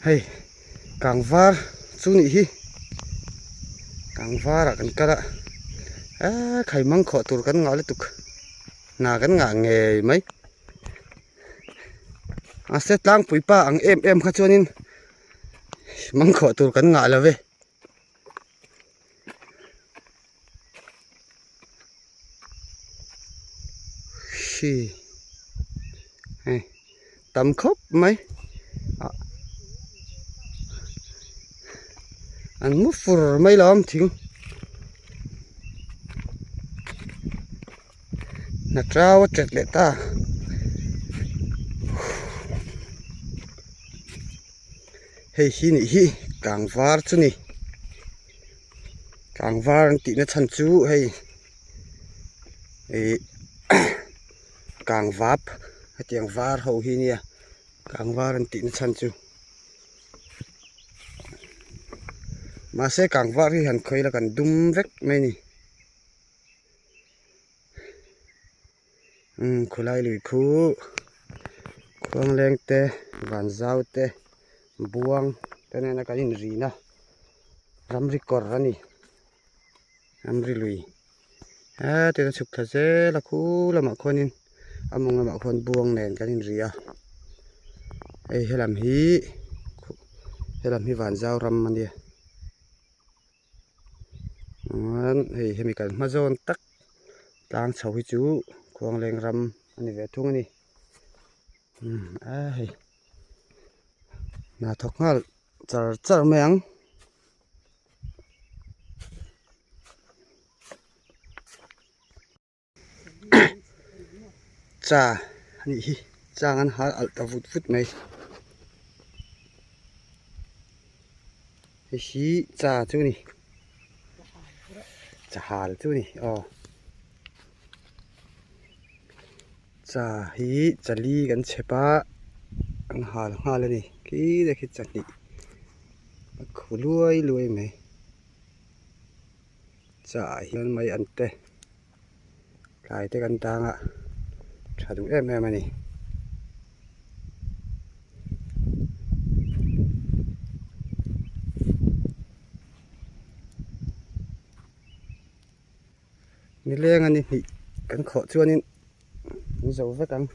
Hei kangvar chu nih hi kangvar ah kan kal a eee khai mang khawh tur kan ngah lutuk hna kan ngah ngei mai mahse tlangpui pa ang em em kha chuanin mang khawh tur kan ngah lo ve. Hri hei tam khawp mai ah an mu fur mai lo ang thing hna tau a chet leh ta hei hi nih hi kang var chu ni. Tlangval an tihna chhan chu hei ih kangvap hetiang var ho hi nia tlangval an tihna chhan chu mahse kangvar hi han khawih ila kan dum vek mai a ni umm khawlai lui khu khuangleng te vanzau te buang te nena kan inrina. Ramri kawr a ni ramri lui hetin a chhuk thla zel a khu lamah khuanin a mawng lamah khuan buang nen kan inri a hei helam hi helam hi vanzau ram a nia chuan hei hemi kan hma zawn tak tlang chho hi chu khuangleng ram a ni ve thung a ni umm a hei hna thawk nghal. Char char mai ang. Cha anih hi chang an hal alh ta vut vut mai. Hei hi cha chu a ni. Cha hal chu a ni aw. Cha hi chali kan chhep a an hal nghal a ni khi te khi chahnih a khu luai luai mai cha ah hian mai an te tlai te kan tang a tha duh em em a ni. Nileng a ni hnih kan khawh chuanin an zo vek ang.